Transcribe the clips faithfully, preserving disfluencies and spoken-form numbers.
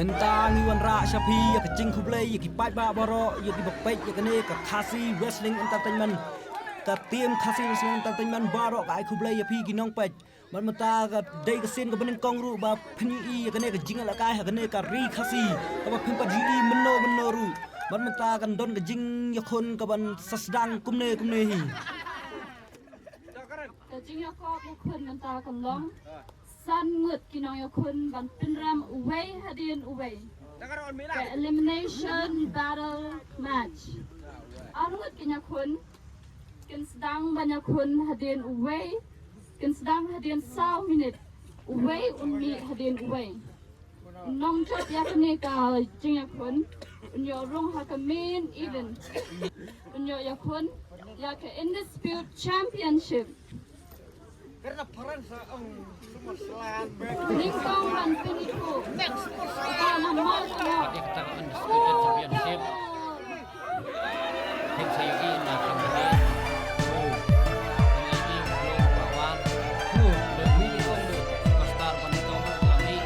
Mynta ngi wanrah sha phi ïa ka jingkhublei ïa ki paidbah baroh, ïa kiba peit ïa kane ka Khasi Wrestling Entertainment. Ka team Khasi Wrestling Entertainment baroh ka ai khublei ïa phi ki nongpeit. Bad mynta ka dei ka sien kaba nyngkong ruh ba phin ïohi ïa kane ka jingïalehkai ha kane ka ri Khasi, kaba phim pat ïohi mynno mynno ruh. Bad mynta kan don ka jingïakhun kaban sa sdang kumne kumne hi. Ka jingïakob ïakhun mynta kan long san ngut ki nongïakhun ban pynrem uwei hadien uwei. Ka elimination battle match. Ar ngut ki nongïakhun kin sdang ban ïakhun hadien uwei, kin sdang hadien saw minit. Uwei un mih hadien uwei. Nongjop ïa kane ka jingïakhun un ïoh rung ha ka main event. Un ïoh ïakhun ïa ka Indispute Championship. Nyngkong ban pynithuh uba na mawklam. Ïa kata ka Undisputed Championship. Phin sa ïohi na ka mene. Oh. Phin ïohi u Blue ba wan. Oh. Blue, Blue, Blue, Superstar ban nyngkong ruh ka mih.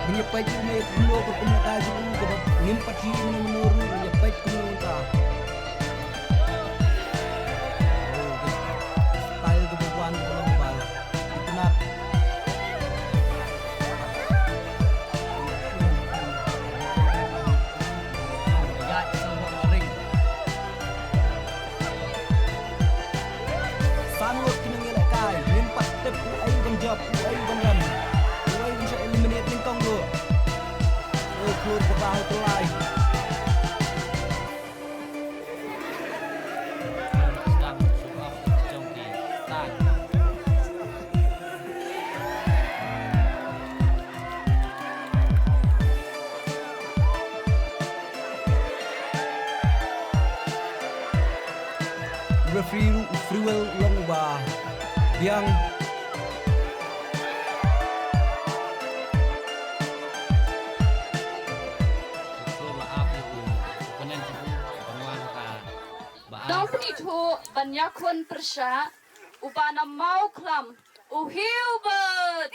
Ngin ïa peit ïa une u Blue ka pynïaid jong u kaba ngim pat ïohi mynno mynno ruh, ngin ïa peit kumno mynta. Oh, ka style kaba wan ka long ba itynnad. San ngut ki nongïalehkai, ngim pat tip uei ban jop, uei ban rem, uei ban shah eliminate nyngkong ruh. Oh, Khlur ka ba ha u tyllai. Referee ruh u Freewell u long uba biang. Dang pynithuh ban ïakhun pyrshah uba na mawklam, u Hubert.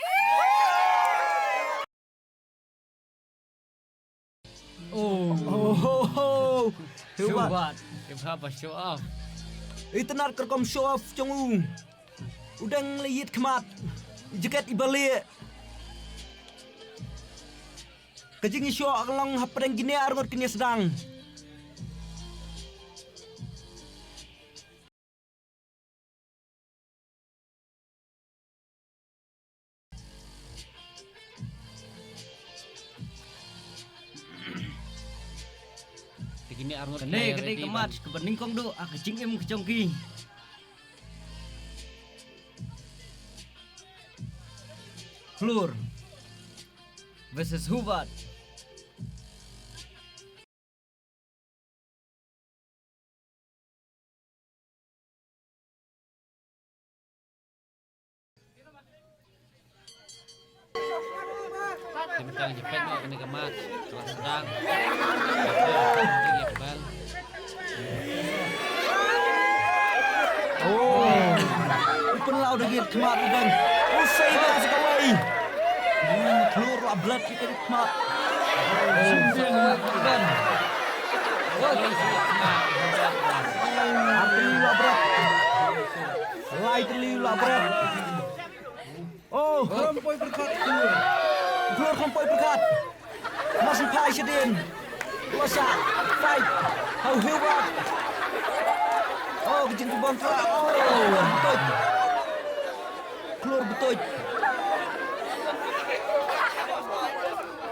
Oh. Oh, ho, ho. Hubert. Hubert. Hubert ba show off. Itynnad ka rukom show off jong u. U dang la ïit khmat. Jaket i ba lieh. Ka jingïashoh ka long hapdeng kine ar ngut kin ïasdang. Te kine ar ngut kane, kane ka match kaba nyngkong duh, ah, ka jingim ka jong ki. Khlur versus Hubert. Te mynta ngi peit noh kane ka match ka la sdang. Oh, u pynlaw da ki khmat u Ben. U sei da sa kawei. Hmm, Khlur la blet ki khmat. Ar tylli la bret. Lai tylli la bret. Oh, kham poi pyrkhat. Khlur kham poi pyrkhat. Mas phai shadien. Lo sa. Fight. Hau Hubert. Oh, ka jingbun tra. Oh, betul. Khlur betul.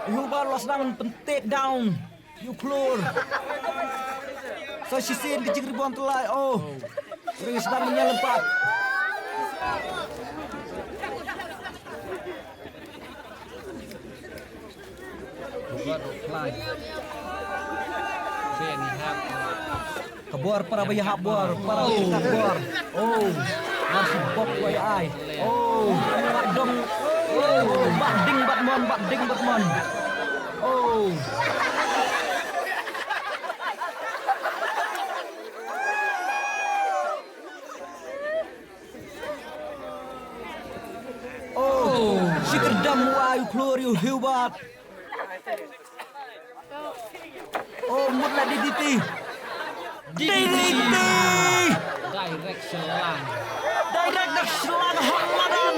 Hubert lo sdang pyn take down. Ïa u Khlur. Sa shisien ka jingribon tyllai, oh. Ring sdang mynta lympat. Ka bor para ba ïahap bor, para ba ïahap bor. Oh, ngan shu bok wai ai. Oh, bat dong. Oh, bat ding bat mon, bat ding bat mon. Oh. Oh, shi kyrdam wai u Khlur ïa u Hubert. Oh, mut la D D T. D D T. Direct shlang. Direct na shlang ha madan.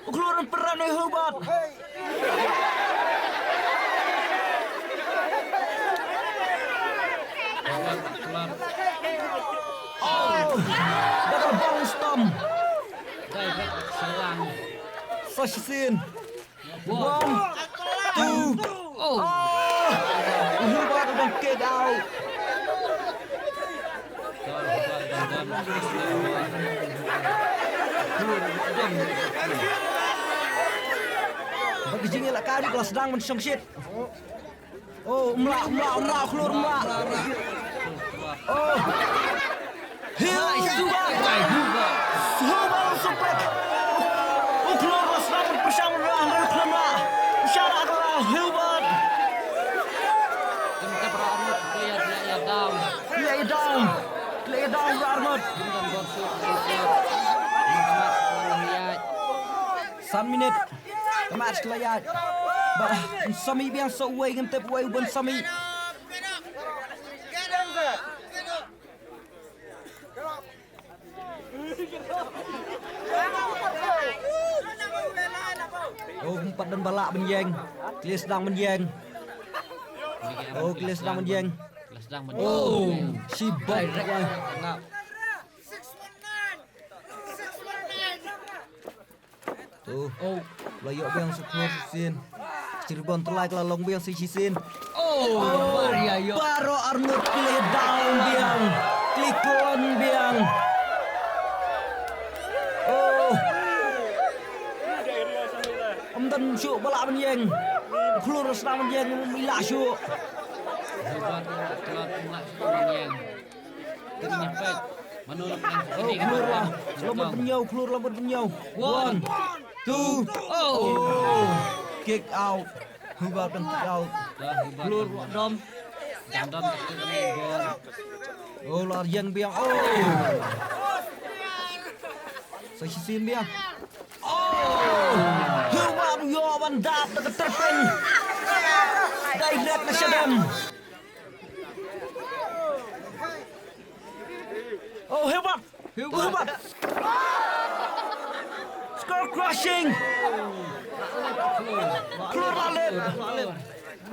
U Khlur pyrshah ïa u Hubert. Oh, da ka bang stomp. Sa shisien. One, two. Oh. Ah, u Hubert u dang kick out. Bad ka jingïalehkai ka la sdang ban shong shit. Oh, um lah, um lah, um lah, Khlur um lah. Oh. Heel Zuba. Zuba suplex. U Khlur la sdang ban pyrshang ban rah, hynrei u Khlur um lah. U shah rah ka la, Hubert. Ym tep rah arngut, clear, clear, down. Clear down. Clear down, rah arngut. Ym don bor suk, clear. Mat, mat, mat, mat. San minit. Ka match ka la ïaid. Ba, sami biang sa uwei, ngam tip uwei uban sami. Oh, kumpat don ba lah ban ïeng. Khlur sdang ban ïeng. Oh, Khlur sdang ban ïeng. Khlur sdang ban ïeng. Oh, shi bok. Direct. Ngap. Oh. Oh. La ïoh biang sa Khlur shisien. Shi ribon tyllai ka la long biang sa shisien. Oh, oh, baroh arngut ki la down biang. Ki la klon biang. Oh. Ym don shuh ba lah ban ïeng. Khlur sdang ban ïeng, ym lah shuh. Oh, Khlur lah. Lambot bynñiew, Khlur lambot bynñiew. One, two, oh. Kick out. Hubert dang kick out. Khlur dom. Dang dom. Oh, la ïeng biang. Oh. Sa shisien biang. Oh. Hubert ïoh ban dap da ka tyrpeng. Direct na shadem. Oh, Hubert. Hubert. Hubert. Skull crushing. Khlur la leh.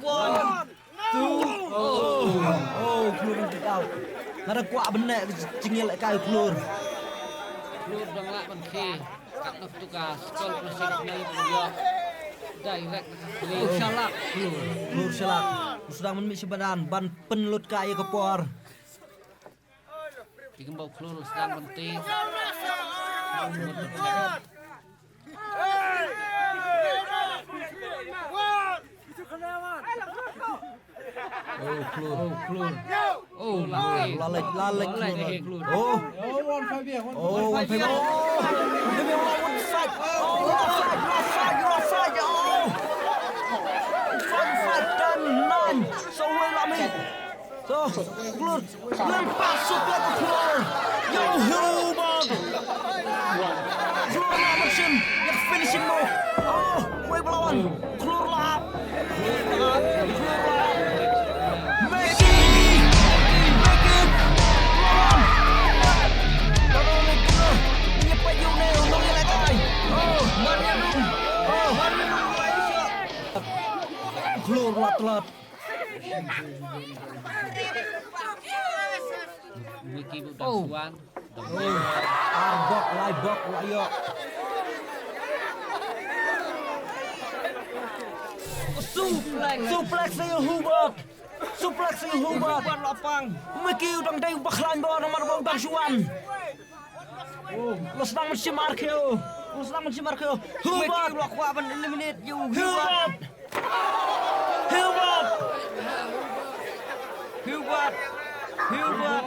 One, two. Oh. Oh, Khlur kick out. Nga da kwah ban neh ka jingïalehkai Khlur. Khlur dang lah ban khie. Kat na tu ka skull crushing na ïoh. Direct na ka Khlur. Shalak Khlur. Khlur shalak. U sdang mynmiet sha madan ban pynlut ka ïa ka por. Ki kynmaw Khlur sdang ban ti. Oh, Khlur. Oh, Khlur. Oh, la leh, la leh, la leh Khlur. Oh. Oh, one five. Oh, one five. Oh. One five. Oh, one five. One five. Oh. One five. Ten, nine. So, wei la mi. So, Khlur. Lempar suplex Khlur. Ïa u Hubert. Khlur la ban shim ïa ka finishing move. Oh, wei ba la wan. Khlur la. Khlur la. Make it. Make it. Khlur la. Khlur la. Ïa peit ïa une u nongïalehkai. Oh, Mariano. Oh, Mariano. Khlur la tlot. Mickey bu dang suan. Ar bok, lai bok la ïoh. Suplex. Suplex ïa u Hubert. Suplex ïa u Hubert. Hubert la pang. Mickey u dang dei u ba khlaiñ bor namar ba u dang suan. La sdang ban shim R K O. La sdang ban shim R K O. Hubert. Mickey u la kwah ban eliminate ïa u Hubert. Hubert. Hubert. Hubert.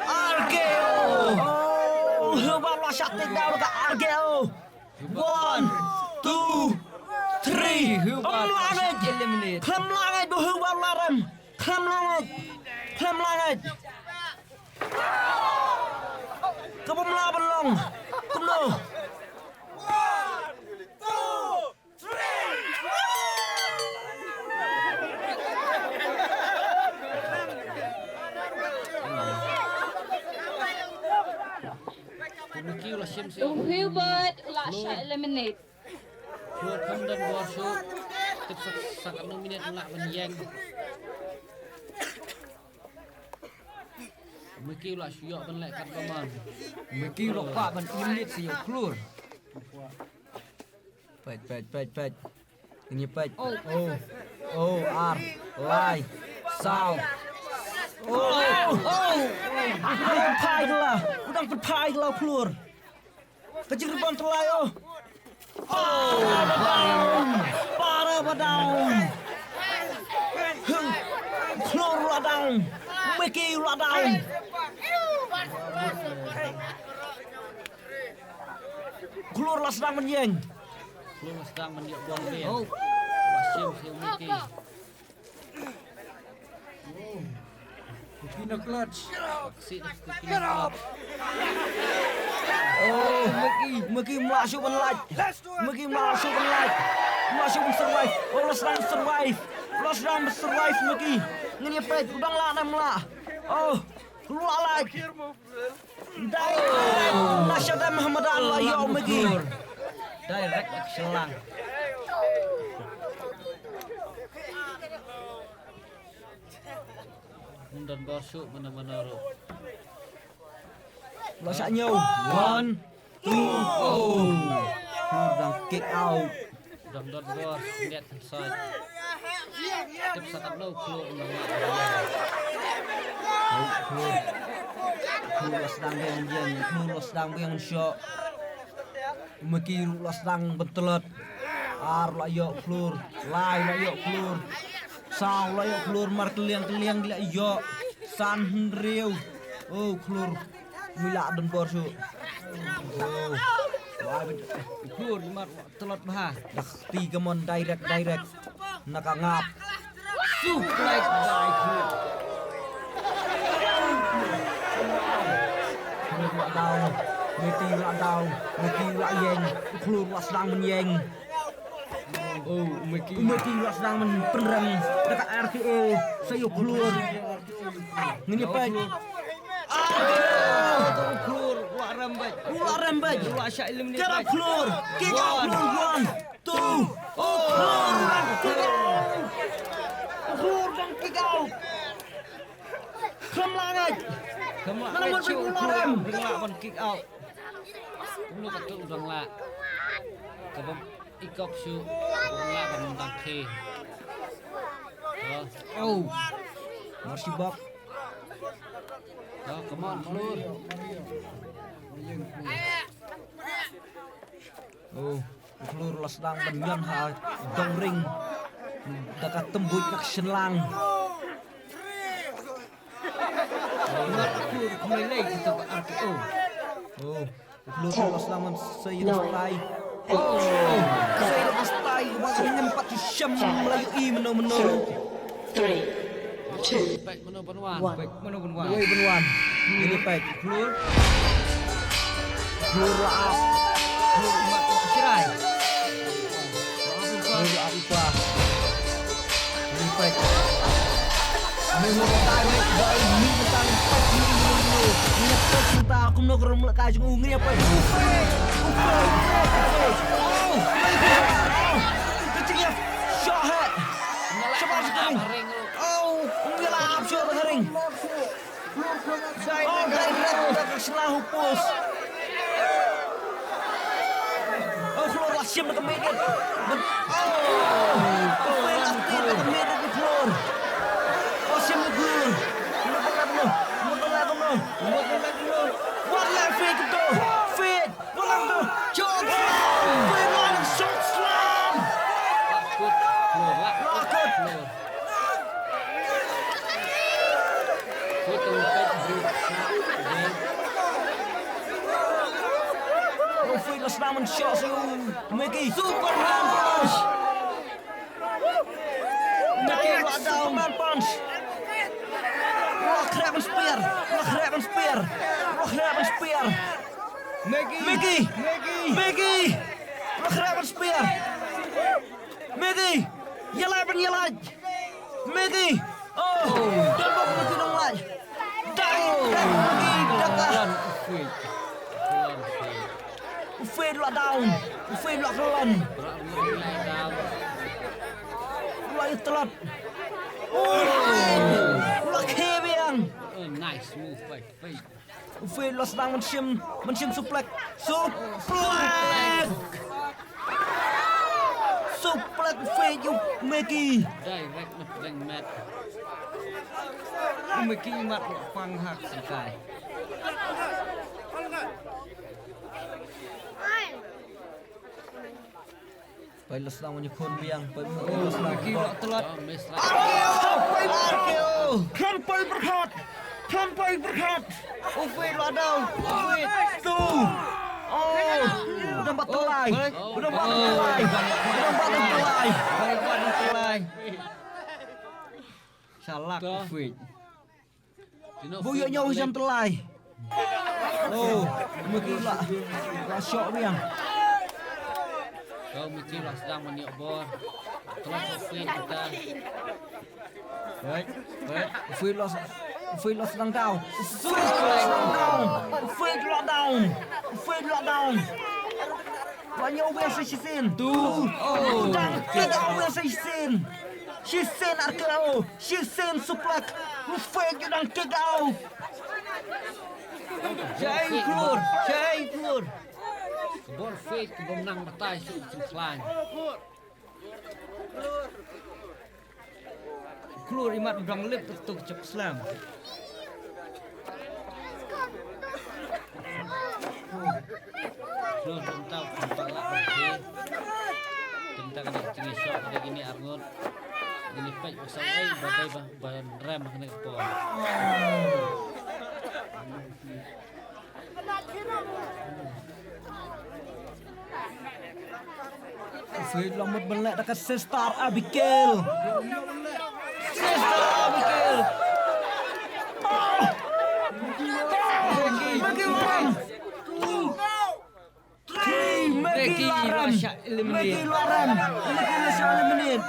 R K O. Oh, Hubert la shah take down ka R K O. One, two, three. Hubert la shah eliminate. Khlem la ngeit ba Hubert la rem. Khlem la ngeit. Khlem la ngeit. Ka bym lah ban long. Kumno? Hubert la shah eliminate. Klur kham don bor shuh. Tip sa, sa katno minit lah ban ïeng. Miki lah shu ïoh ban leh kat ba mon. Miki lah kwah ban eliminate sa ïa u Klur. Peit, peit, peit, peit. Ini peit. Oh. Oh. Oh, ar, lai, saw. Oh, oh. U dang pynphai ka la. U dang pynphai ka la u Klur. Ka jingrebound tyllai, oh. Oh, para ba down. Para ba down. Klur la down. Miki la down. Klur la sdang ban ïeng. Klur la sdang ban ïeng bor. Oh. Ba shim shim Miki. Kupina clutch. Si dah kupina clutch. Oh, Miki, Miki mlah shuh ban lait. Miki mlah shuh ban lait. Mlah shuh ban survive. Oh, la sdang survive. La sdang survive Miki. Ngin ïa peit u dang lah ne em lah. Oh, klur lait. Direct na shadem ha madan la ïoh Miki. Direct na shadem. Ym don bor shuh mano mano ruh. La shah ñiew. One, two, oh. Dang kick out. Dang don bor, nget kan soi. Tip sa katno klur nang. Oh, klur. Klur la sdang biang jen, klur la sdang biang shoh. Miki ruh la sdang ban tlot. Ar la ïoh klur, lai la ïoh klur. Saw la ïoh klur, mar kylliang kylliang la ïoh. San hynriew. Oh, klur. Mila don bor shuh. Oh. Wah, klur mar tlot bha. Dak ti ka mon direct direct. Na ka ngap. Suplex by klur. Klur la down. Miki la down. Miki la ïeng. Klur la sdang ban ïeng. Oh, Miki. Miki la sdang ban pynrem da ka R K O. Sa ïa u Klur. Ngin ïa peit. Ah! U Klur, u la rem beit. U la rem beit. U la shah eliminate beit. Get up, Klur. Kick out, Klur. One, two. Oh, Klur. Kick out. Klur dang kick out. Kham la ngai. Kham la ngai. Mana mon shu u la rem. Dang la ban kick out. Kumno ka tu dang la. Ka bam ikop shu. Dang la ban dang ke. Oh. Mercy bok. Oh, come on, Klur. Oh, Klur la sdang ban ñion ha dong ring. Da ka tymbuit na ka shynlang. Klur kumai lei kita ba R K O. Oh, Klur la sdang ban sei da ka style. Oh, sei da ka style. Wa ka ngam pat shem la yu i mano mano. Three, two, Peit mano ban wan. One. Peit mano ban wan. Wei ban wan. Ini peit Klur. Klur la ap. Klur mat shirai. Klur la ap ipa. Ini peit. Ini mo tai mo doi ni tang peit ni ni ni. Ini peit ta kumno krum la ka jung ngi peit. Ufei. Ufei. Ufei. Oh. Ka jing ya. Shot he. Shabash ka ring. Oh, ngi la ap shuh ka ring. Oh, direct na ka sla hu post. Oh, Klur la shim na ka middle. Oh, Klur la shim na ka middle Klur. Oh, shim na Klur. Mut na Klur. Mut na Klur. Mut na Klur. What la fake to? Fake. Walang tu. Choke slam. Walang choke slam. Lakut. Klur, lakut. Lakut. Klur. Kut tu pek bro. Referee la sdang ban shoh sha u Miki. Superman punch. Miki la down. Superman punch. La crash Ban spear. Lah khreh ban spear. Lah khreh ban spear. Maggie. Maggie. Maggie. Maggie. Lah khreh ban spear. Maggie. Ïaleh ban ïaleh. Maggie. Oh. Don bok Maggie dang leh. Dang. Maggie dak. U Faith lah down. U Faith lah khlon. Lah ïa tlot. Oh. Lah khie biang. Oh, nice move by Faith. U Faith lah sdang ban shim, ban shim suplex. Suplex. Suplex u Faith ïa u Maggie. Direct na pdeng mat. U Maggie mat pang hak sengkai. Peit la sdang ban ïakhun biang, peit la sdang. Ki wak tlot. Khlem poi pyrkhat. Khlem poi pyrkhat. U Faith la dau. U Faith. Tu. Oh. U dang bat tlai. U dang bat tlai. U dang bat tlai. U dang bat tlai. Shalak u Faith. Bun ïoh ñiew jam tlai. Oh, Maggie la, la shoh biang. Ko Maggie la sdang ban ïoh bor. Tlot u Faith kita. Right, right. U Faith la, u Faith la sdang down. U Faith la sdang down. U Faith la down. U Faith la down. Ba ñiew biang sa shisien. Tu. Oh. Dang kick out biang sa shisien. Shisien ar kick out. Shisien suplex. U Faith u dang kick out. Jai Flor. Jai Flor. Ka bor Faith ka bym nang batai shuh shuh khlaiñ. Klur imat u dang lip tuk tuk chok slam. Klur tymtau tymtau la. Tymtau ka dak chingi shok dak ini arngut. Ini pek usai ai badai ba ba rem kena kepor. Faith la mut ban leh da ka Sister Abigail. Sister Abigail. Maggie la rem. Three, Maggie la rem. Maggie la shah eliminate. Maggie la rem. Maggie la shah eliminate.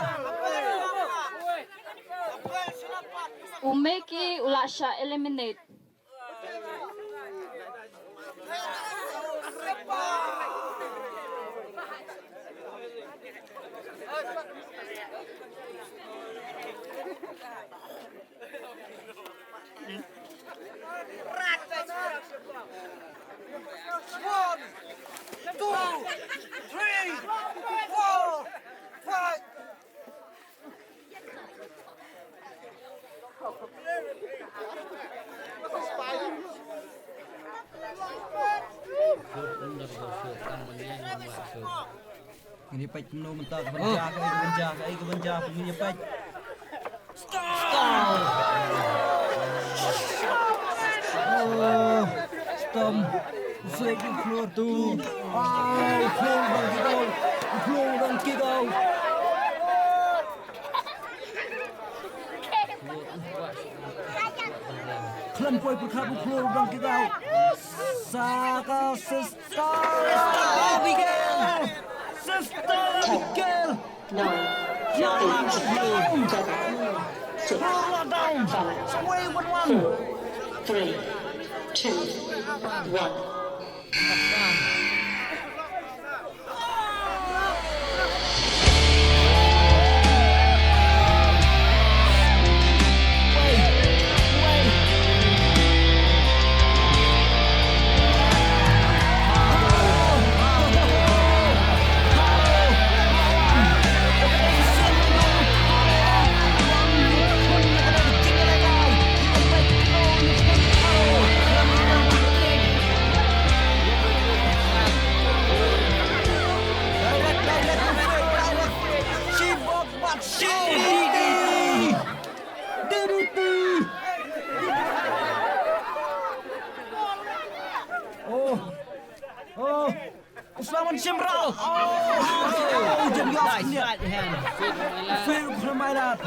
U Maggie u la shah eliminate. One, two, three, four, five. Ngin ïa peit kumno mynta ka ban jia, ka ei ka ban jia, ka ei ka ban jia, ngin ïa peit. Stomp! Oh, stomp. Fake u Flor tu. Ah, u Flor u dang kick out. U Flor u dang kick out. Khlem poi pyrkhat u Flor u dang kick out. Sa ka Sister Abigail. Sister Abigail. Nine, eight, seven, six, five, four, three, two, one. Oh. Oh. Oh, jam yos. Nice right hand. Phil Khmer Mailat.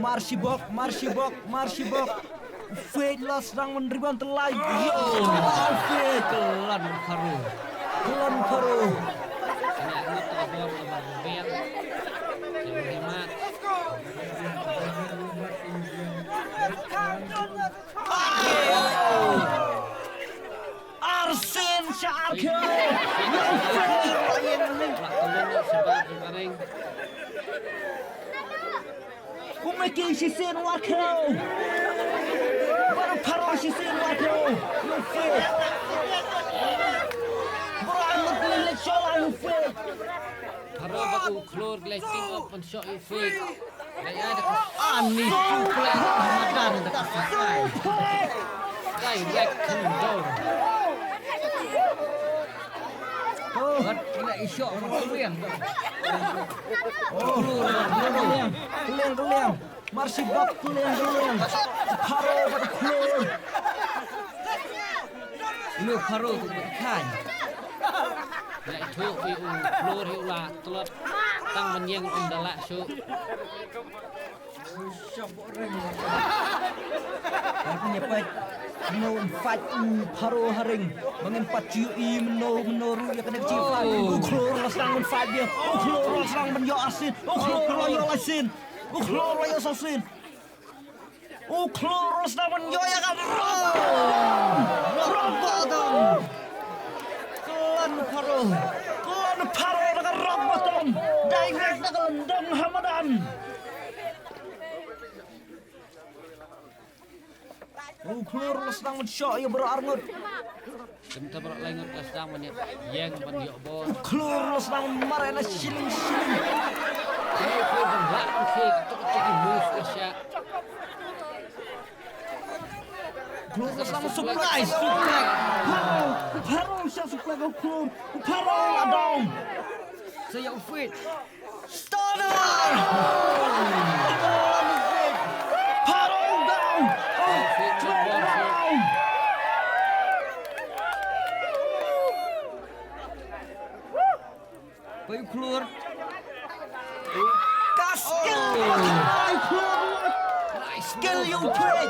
Mar shibok, mar shibok, mar shibok. Fake la sdang ban rebound tylli. Yo, fake. Klan Pharo. Klan Pharo. Kane ka bor ka ba biang. Yang hemat. Arsien sha Arkeo. Yo, fake. Kumne ki shisien wa kheo. Baroh Pharo shisien wa kheo. Yu fake. Baroh Arngut leh shola yu fake. Pharo bad u Khlur leh pick up ban shoh yu fake. Leh ai da ka ani suplek madan da ka suplek. Direct khyndew. Wat kena isok mat kuliang. Kuliang, kuliang. Marsi bak kuliang, kuliang. Pharo bak kuliang. Ino Pharo tu kan. Ina itu i u Khlur i u la tlot. Tang ban ïeng um da la shu. Ngin ïa peit kumno um fight u Pharo ha ring. Ba ngin pat shu ïohi mynno mynno ruh ïa kane ka jingfight. U Khlur la sdang ban fight biang. U Khlur la sdang ban ïoh arsien. U Khlur la ïoh arsien. U Khlur la ïoh arsien. U Khlur la sdang ban ïoh ïa ka rock bottom. Klan Pharo. Klan Pharo da ka rock bottom. Direct da ka lyndang ha madan. U Khlur la sdang ban shoh ïa baroh arngut. Kumta baroh lai ngut la sdang ban ïeng ban ïoh bor. U Khlur la sdang ban mareh na shilling shilling. Ei, Khlur ban lah ban khie kato kato ki move la shah. Khlur la sdang ban suplex, suplex. Pharo, Pharo shah suplex u Khlur. Pharo la down. Sa ïa u feet. Stunner! Pharo down! Down! Pei u Khlur. Ka skill! Pei u Khlur! Skill ïa u Khlur!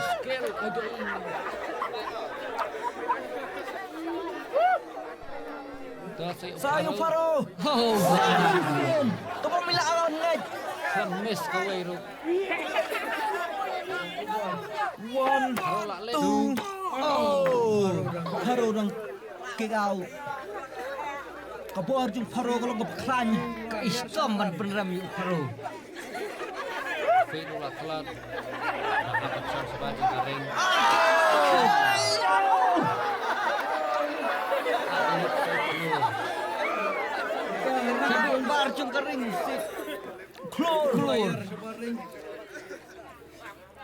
Sa ïa u Pharo. Oh. Sa ïa u Pharo. Ka bom ila awan ngait. Kan miss kawei ruh. One, two. Oh. Pharo dang kick out. Ka bor jong Pharo ka long kaba khlaiñ. Ka istom ban pynrem ïa u Pharo. Feet u la khlad. Ka pynshong shuwa jong ka ring. Ki bun bar jong ka ring. Khlur. Khlur.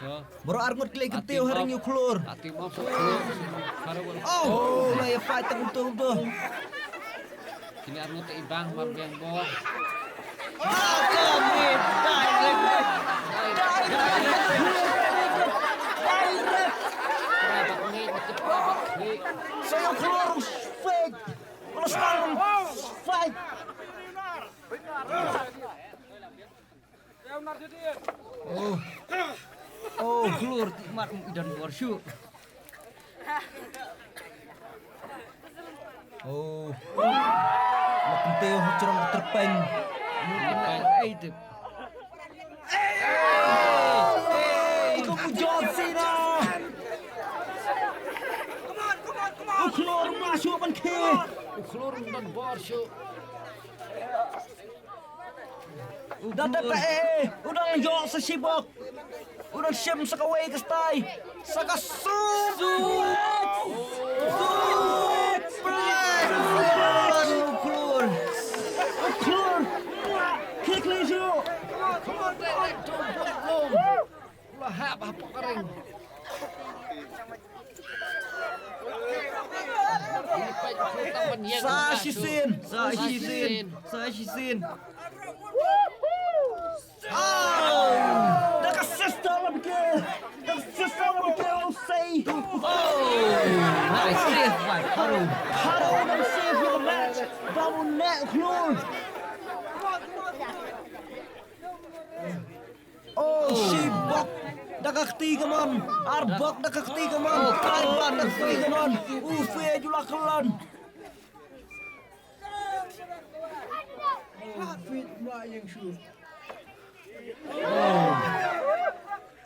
To. Baroh arngut ki leh kyntiew ha ring ïa u Khlur. Ati mom sa Khlur. Pharo. Oh, la ïa fight tang uto uto. Kine arngut te i bang mar biang bor. Sa ïa u Khlur u fake. U la sdang fake. Oh. Oh, Khlur ti mat um i don bor shuh. Oh. La kyntiew ha jrong ka tyrpeng. Ei tip. Ei, ei, ei. Ito u John Cena. U Khlur ma shuh ban khie. U Khlur um don bor shuh. Da da ka, eh, eh, u dang ïoh sa shibok. U dang shim sa kawei ka stai. Sa ka su. Su. Suplex. Klur. Klur. Kick lagi. Klur direct to bottom. La hap hap ka ring. Sa shisien, sa shisien, sa shisien. Oh! Da ka sister lam ke. Da ka sister lam ke, I'll say. Oh! Nice save by Pharo. Pharo lam save ïa ka match. Ba u neh klur. Oh, shibok. Da ka kti ka mon. Ar bok da ka kti ka mon. Ar bok da ka kti ka mon. U Fe ju la khlon.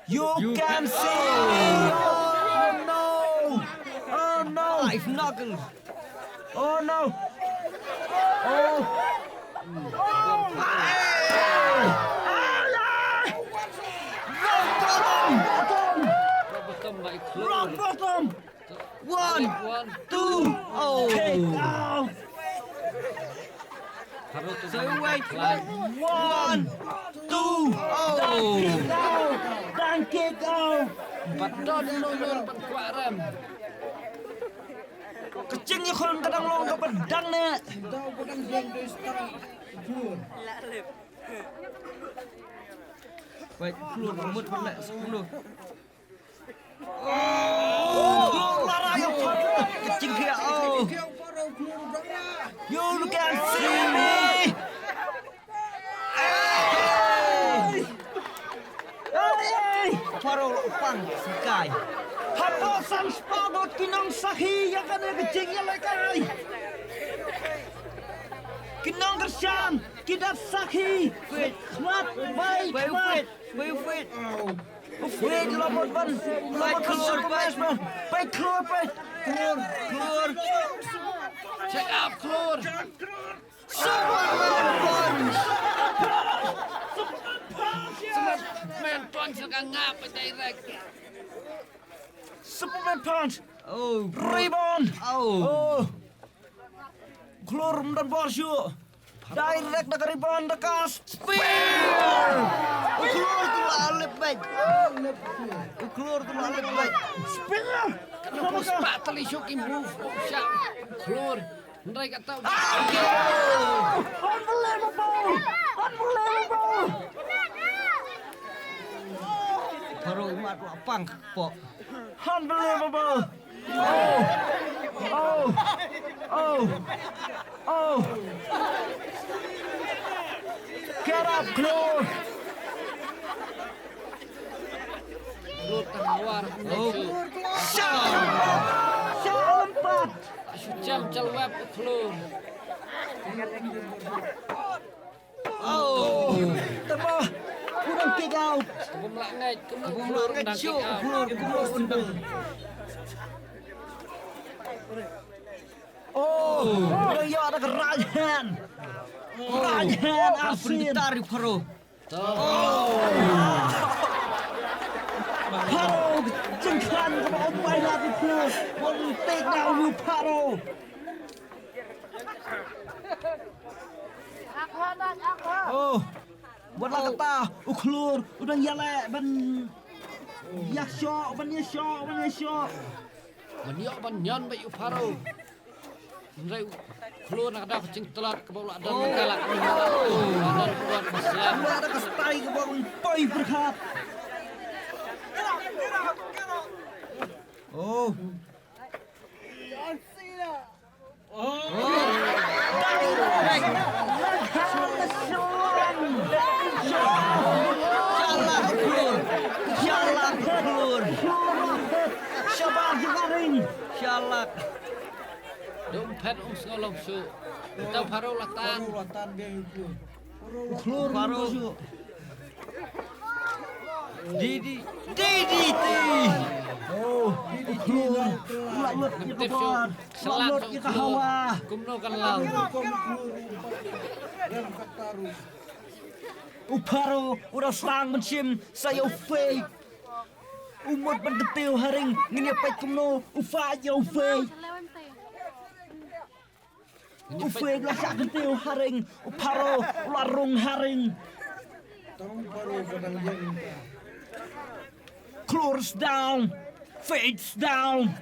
You can see. Oh no. Oh no. Life knuckle. Oh no. Oh. Rock bottom. Rock bottom. One, two, oh. Kick out. One, two, oh. Dang kick out. Dang kick out. Pat don no nor pat kwah rem. Ka jingïakhun ka dang long kaba dang ne. Wait, klur, mut pat ne, sepuluh. Oh, klur, lara, ïa, klur. Ka jingkhiah, oh. You can see me. Hey! Hey! Pharo la pang sikai. Hapoh san spah ngut ki nongsakhi ïa kane ka jingïalehkai. Ki nongkyrshan ki da sakhi. Khmat bai khmat. Bai u Fred. U Fred la mut ban. Bai klur, bai. Bai klur, bai. Klur, klur. Check up, klur. Superman punch. Superman punch ka ngap direct. Superman punch. Oh, rebound. Oh. Oh. Klur ym don bor shuh. Direct da ka rebound da ka spear. U Klur tu la lip bek. U Klur tu la lip bek. Spear. Ka dang spah tylli shuh ki move. Sha Klur. Hynrei ka tau. Unbelievable. Unbelievable. Pharo i mat la pang kpoh. Unbelievable. Oh! Oh! Oh! Oh! Get up, Klur! Klur tang war. Oh! Shot! Shot lympat! Shu jam jal web u Klur. Oh, tama. U dang kick out. Ka bym lah ngeit, ka bym lah ngeit shuh. Klur, Klur, u dang. Oh, u dang ïoh da ka right hand. Right hand, oh, asin. Pynbitar ïa u Pharo. Oh. Pharo, jingkhlaiñ kaba um ailad ïa u Klur. One take down ïa u Pharo. Oh, wat la kata, u Klur u dang ïaleh ban ïashoh, ban ïashoh, ban ïashoh. Ban ïoh ban ñion bad u Pharo. Hynrei u Klur na ka daw ka jingtlot kaba u la don mynta la ka. Oh. Don ka don ba slap. Wat la ka style kaba um poi pyrkhat. Oh. Shalak, Klur. Shalak, Klur. Shabar, Jibaring. Shalak. Dum phet um sngolong shu. Tau Pharo la tan. Pharo la tan biang ïa u Klur. U Klur Pharo. Di, di, di, di, di. Oh, u Klur. U la lut ïa ka bor. U la lut ïa ka hawa. Kumno kan lal. U Pharo u da sdang ban shim sa ïa u Fei. U mut ban kyntiew ha ring, ngin ïa peit kumno u fight ïa u Fei. U Fei u la shah kyntiew ha ring, u Pharo u la rung ha ring. Tang u Pharo ka dang ïeng. Klur's down, Feit's down.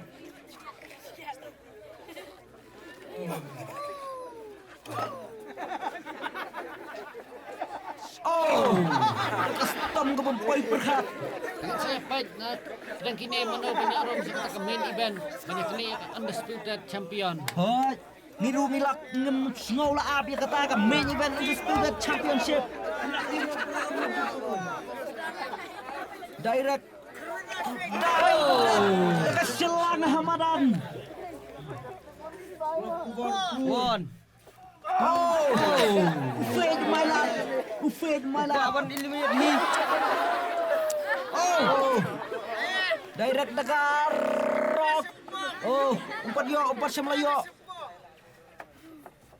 Oh, custom ka bym poi pyrkhat. Sa peit na dang kine mano ban ïa rung sa ka main event ban ïa kane undisputed champion. Hoi. Ngi ruh ngi la ngim sngew la ap ïa kata ka main event undisputed championship. Direct Ka shlang ha madan. One. Oh. U Fate u mailat. U Fate u mailat. Ba ban eliminate hi. Oh. Direct da ka rok. Oh, um pat ïoh, um pat shym la ïoh.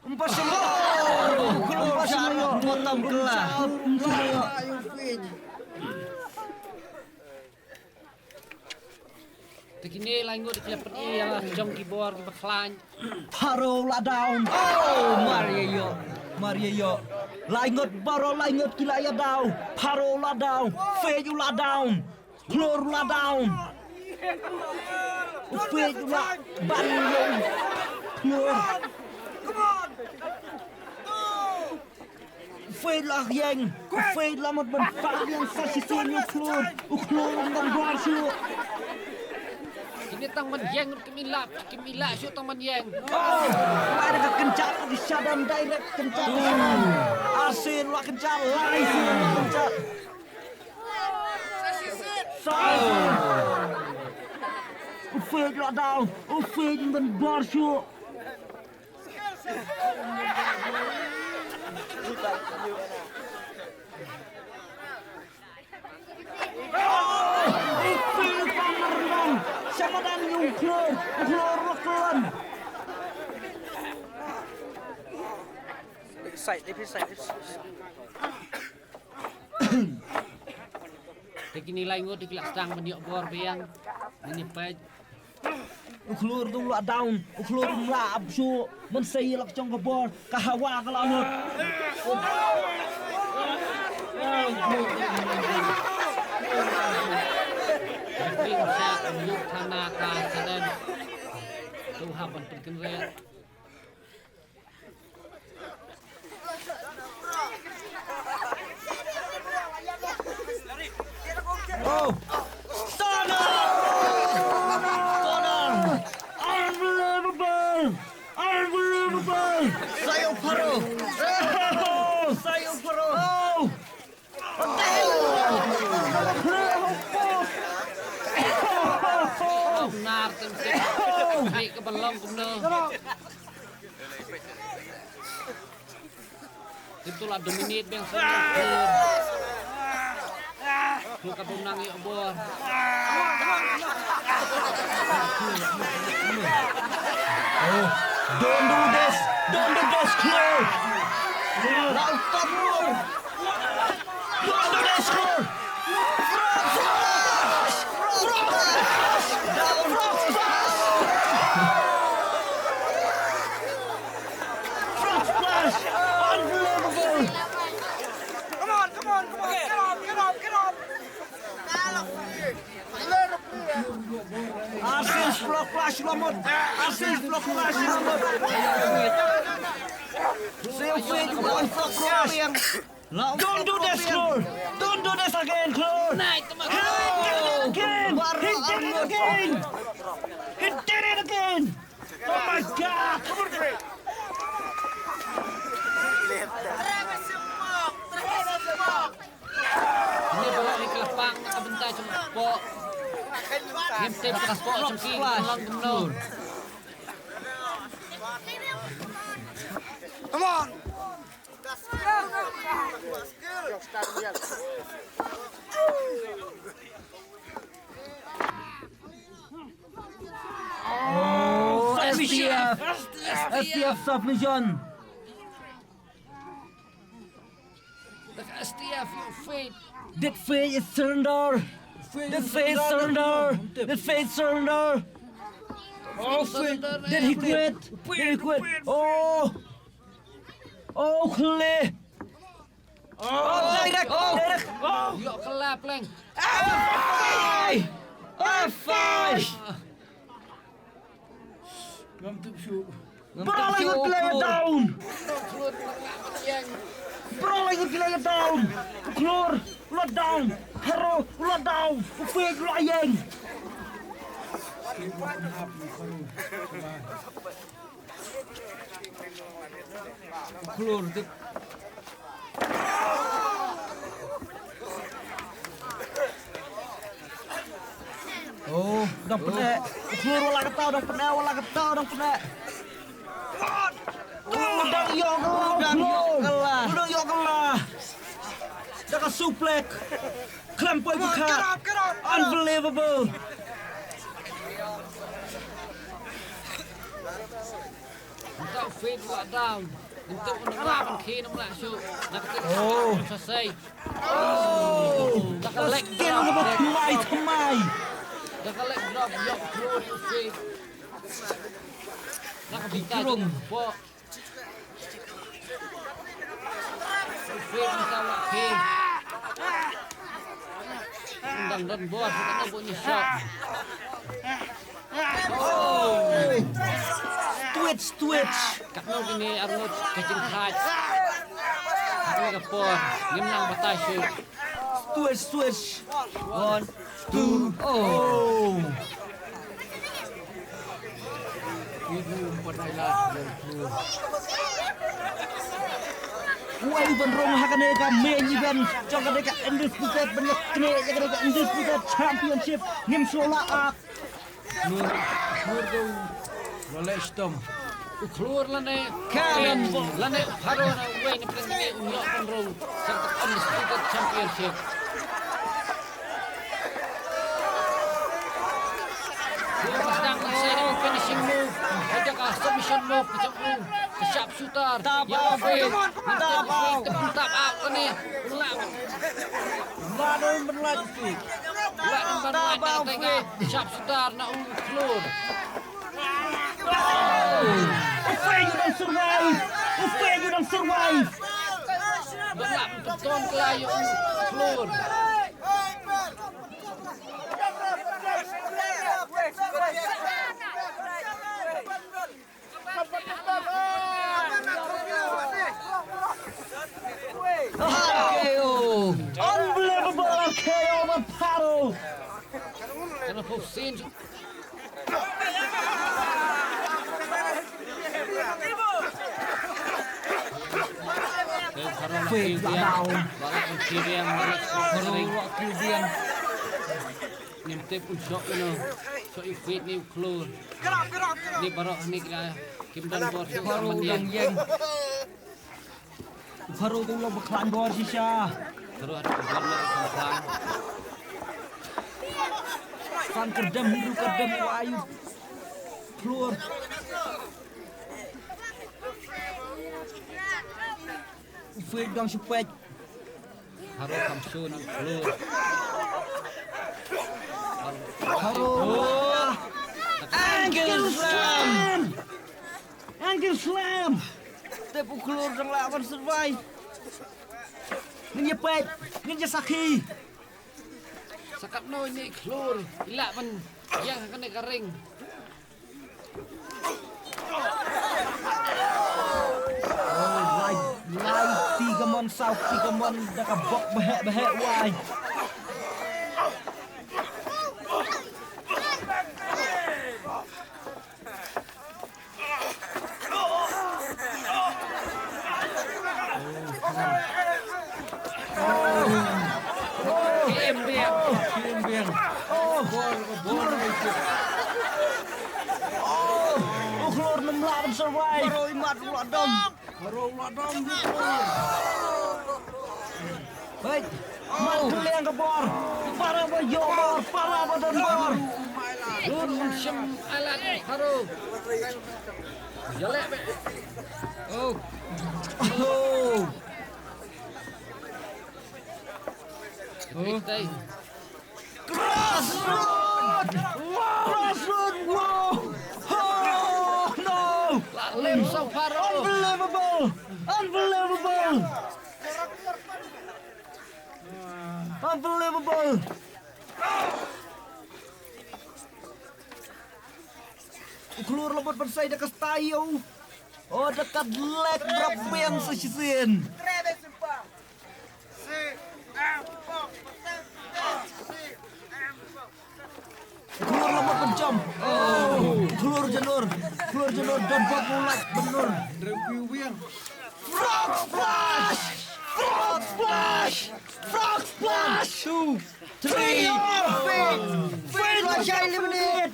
Um pat shym la ïoh. Um pat shym la ïoh. Bottom class. Te kine lai ngut ki la pynïaid ïa la jong ki bor kiba khlaiñ. Pharaoh la down. Oh, mar ïa ïoh. Mar ïa ïoh. Lai ngut baroh lai ngut ki la ïa down. Pharaoh la down. Fate u la down. Khlur u la down. U Fate u la ban ïa u Khlur. U Fate la ïeng. U Fate la mut ban phah ïeng sa shisien ïa u Khlur. U Khlur um don bor shuh. Kine tang ban ïeng ruh kim ïalap, kim ïalap shuh tang ban ïeng. Oh, ai da ka kynjat di shadan direct kynjat. Arsien la kynjat, lai sien la kynjat. Sa shisien. U Fate la down. U Fate um don bor shuh. Side, left side, left side. Te kine lai ngut ki la sdang ban ïoh bor biang. Ngi peit. U Khlur u la down, u Khlur um lah ap shuh, mynsiem ïa la ka jong ka bor, ka hawa ka la lut. Referee sa ïoh thana ka selen. Tu hap ban pynkyndit. Oh! Stunner! Stunner! Unbelievable! Unbelievable! Sayo Paro! Oh! Sayo Paro! Oh! What the hell? Nar tem tem. Hai ka balong kumno. Itu la dominate biang sini. Lu ka bom nang ïoh bor. Oh, don't do this. Don't do this, Khlur. Now stop, Khlur. Don't do this, Khlur. Frog splash. Frog splash. Down. Frog splash. Frog splash! Unbelievable! Come on, come on, come on! Get off, get off, get off! Arsien Frog Splash la mut! Arsien Frog Splash la mut! Save, save, one Frog Splash! Don't do this, Khlur! Don't do this again, Khlur! He did it again! He did it again! He did it again! Oh my God! Ini baru ni kelepang ka bynta jong sport. Ngim tip ka sport jong ki, ka long kumno. Come on! Oh, S T F. S T F submission. S T F, you faith. Did Faith surrender? Did Faith surrender? Did Faith surrender? Oh, Faith. Did he quit? Did he quit? Oh. Oh, clear. Oh, direct, direct. Ïoh ka lap leng. F five! F five! Ngam tip shuh. Baroh lai ngut ki la ïa down. Baroh lai ngut ki la ïa down. U Khlur u la down. Haro u la down. U Faith u la ïeng. Khlur tip. Dang pyneh. U Khlur u la kata u dang pyneh, u la kata u dang pyneh. U dang ïoh kylla, u dang ïoh kylla. U dang ïoh kylla. Da ka suplex. Khlem poi pyrkhat. Unbelievable. Nangta u Faith u la down. Nangta u nang lah ban khie, nang lah shuh. Na ka teng sa sei. Oh. Da ka leg drop. Thymmai, thymmai. Da ka leg drop ïa u Khlur u Faith. Na ka bynta jong u Faith. U Faith nangta u la khie. Dang don bor, katno ba un ïa shot. Oh. Twitch, twitch. Katno kine arngut ka jingthait. Katno ka por. Ngim nang batai shuh. Twitch, twitch. One, two, oh. Wai ban rung ha kane ka main event jong kane ka Undisputed, ban ïa kane ïa kane ka Undisputed Championship. Ngim shu la ak. Khlur, Khlur dei u la leh shitom. U Khlur lane Karen. Lane Pharo na uwei na pdeng ne u ïoh pynrung sha ka Undisputed Championship. Khlur ba dang sa ïa u finishing move. Haja ka submission move ka jong u. Ka sharpshooter. Tap out. Ïa u Faith. Tap out. Tap out kane. Lah. Lah dei ban lait u Faith. Lah dei ban lait u Faith. Sharpshooter na u Khlur. U Faith u dang survive. U Faith u dang survive. Ba lah ban pynton kylla ïa u Khlur. R K O. Unbelievable R K O by Pharo. Kana pok sin. Pharo la kiw biang. Pharo la kiw biang. Ngim tip un shoh mano. Shoh ïa u Faith ne u Khlur. Ni baroh ni kira kim don bor shuh. Pharo dang ïeng. Pharo dang long ba khlaiñ bor shisha. Pharo haduh ba bor ma ka khlaiñ. San kyrdem hynriew kyrdem u ai u Khlur. U Faith dang shu peit. Pharo kham shun u Khlur. Pharo. Ankle slam. Ankle slam. Tip u Khlur dang lah ban survive. Ngin ïa peit, ngin ïa sakhi. Sa katno ine i Khlur i lah ban ïeng ha kane ka ring. Oh, lai, lai ti ka mon, saw ti ka mon da ka bok baheh baheh wai. Im biang. Im biang. Oh, bor, bor. Oh, u Khlur nym lah ban survive. Pharo i mat u la dom. Pharo u la dom. Hei, man kylliang ka bor. Para ba ïoh bor, para ba don bor. Dur un shem alat Pharo. Ïa leh be. Oh. Oh. Oh. Crossroad! Crossroad! Wow! Oh, no! La lem sa Pharo. Unbelievable! Unbelievable! Unbelievable! U Khlur la bud ban sei da ka style. Oh, da ka leg drop biang sa shisien. Khlur la mut ban jump. Oh, Khlur Janur. Khlur Janur don bok mu lait ban nur. Frog splash! Frog splash! Frog splash! Two, three, Faith! Faith la shai eliminate!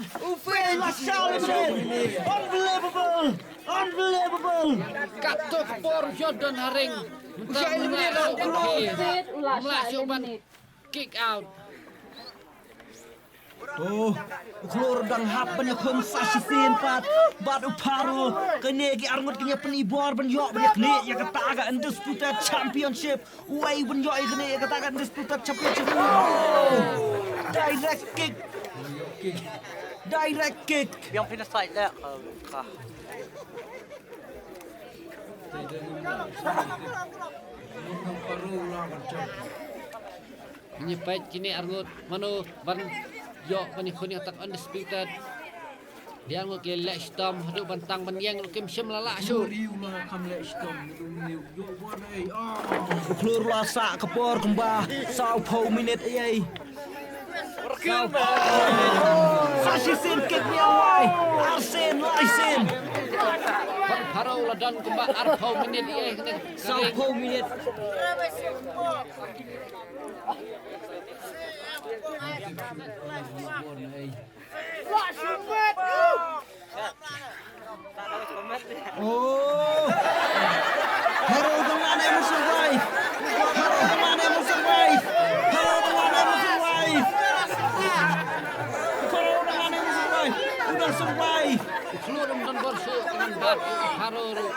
Unbelievable! Unbelievable! Katto ka por u la don ha ring. Mynta u la eliminate, u la eliminate. U la eliminate. Kick out. Oh, u Khlur dang hap ban ïakhun sa shisien pat bad u Pharo. Kine ki arngut kin ïa pynibor ban ïoh ban ïaknieh ïa kata ka Undisputed Championship. Uwei ban ïoh ïaknieh ïa kata ka Undisputed Championship. Oh, direct kick. Direct kick. Biang phi na side leh, ka, ka. Ngi peit kine arngut mano ban ïoh ban ïakhun ïa kata ka Undisputed. Ki arngut ki leh shitom haduh ban tang ban ïeng ruh kim shym la lah shuh. U Khlur u la sah ka por kumba sawphew minit ei ei. Sa shisien kick, hynñiew wai, ar sien, lai sien. Pharo la don kumba arphew minit ïa kane. Sawphew minit. Oh. Pharo dang ngan em survive. Pharo dang ngan em survive. Pharo dang ngan em survive. Pharo dang ngan em survive. U dang survive. Khlur um don bor shuh ka ngan bat Pharo ruh.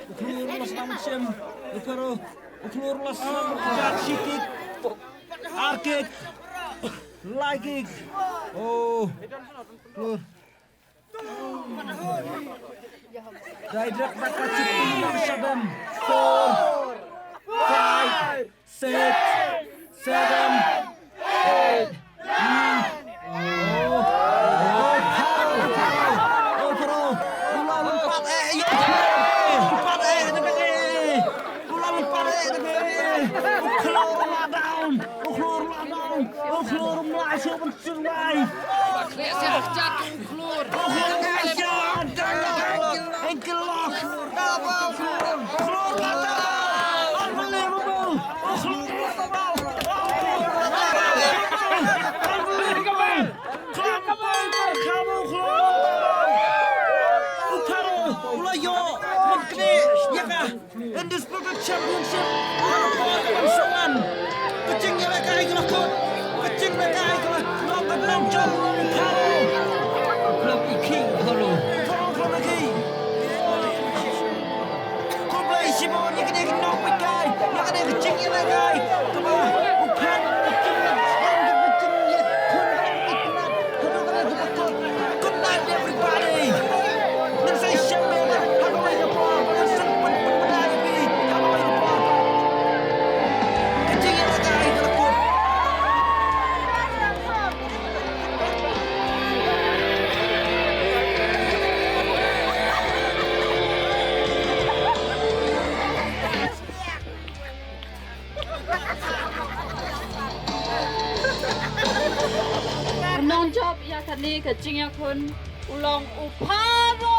U Khlur u la sdang shim, u Pharo, u Khlur u la sdang jat shi kick, ar kick, lai kick. Oh, Khlur. Dai drep baka chipping shadam. Four, five, six, seven, eight, nine. Oh, oh, Pharo, Pharo. Oh, Pharo. U la lympat eh, ïa. Lympat eh, ïa, ïa. U la lympat eh, ïa. U Khlur u la down. U Khlur u la down. U Khlur um lah shuh ban survive. Ba khleh sha kjat u Khlur. U Khlur um lah shuh. Ankle lock. Unbelievable. U Khlur u la down. Unbelievable. Khlem pai mar kham u Khlur. U Pharo u la ïoh ban knieh ïa ka Undisputed Championship. Ka por ka ban sa wan. Ka jingïalehkai ka la kut. Ka jingïalehkai ka la, long ka long jong u Pharo. Long i khih u Pharo. Pharo, Pharo i khih. Khublei shibun ïa kane ka nongpeit kai, ïa kane ka jingïalehkai. Kaba u Pharo ka jingïalehkai, ka jingïalehkai. Good night, everybody. Ngin sa ïashem biang ha kawei ka por, ngin sa pyn, pynbna ïa phi ha kawei ka por. Ka jingïalehkai ka la kut. Nongjop ïa kane ka jingïakhun u long u Pharo.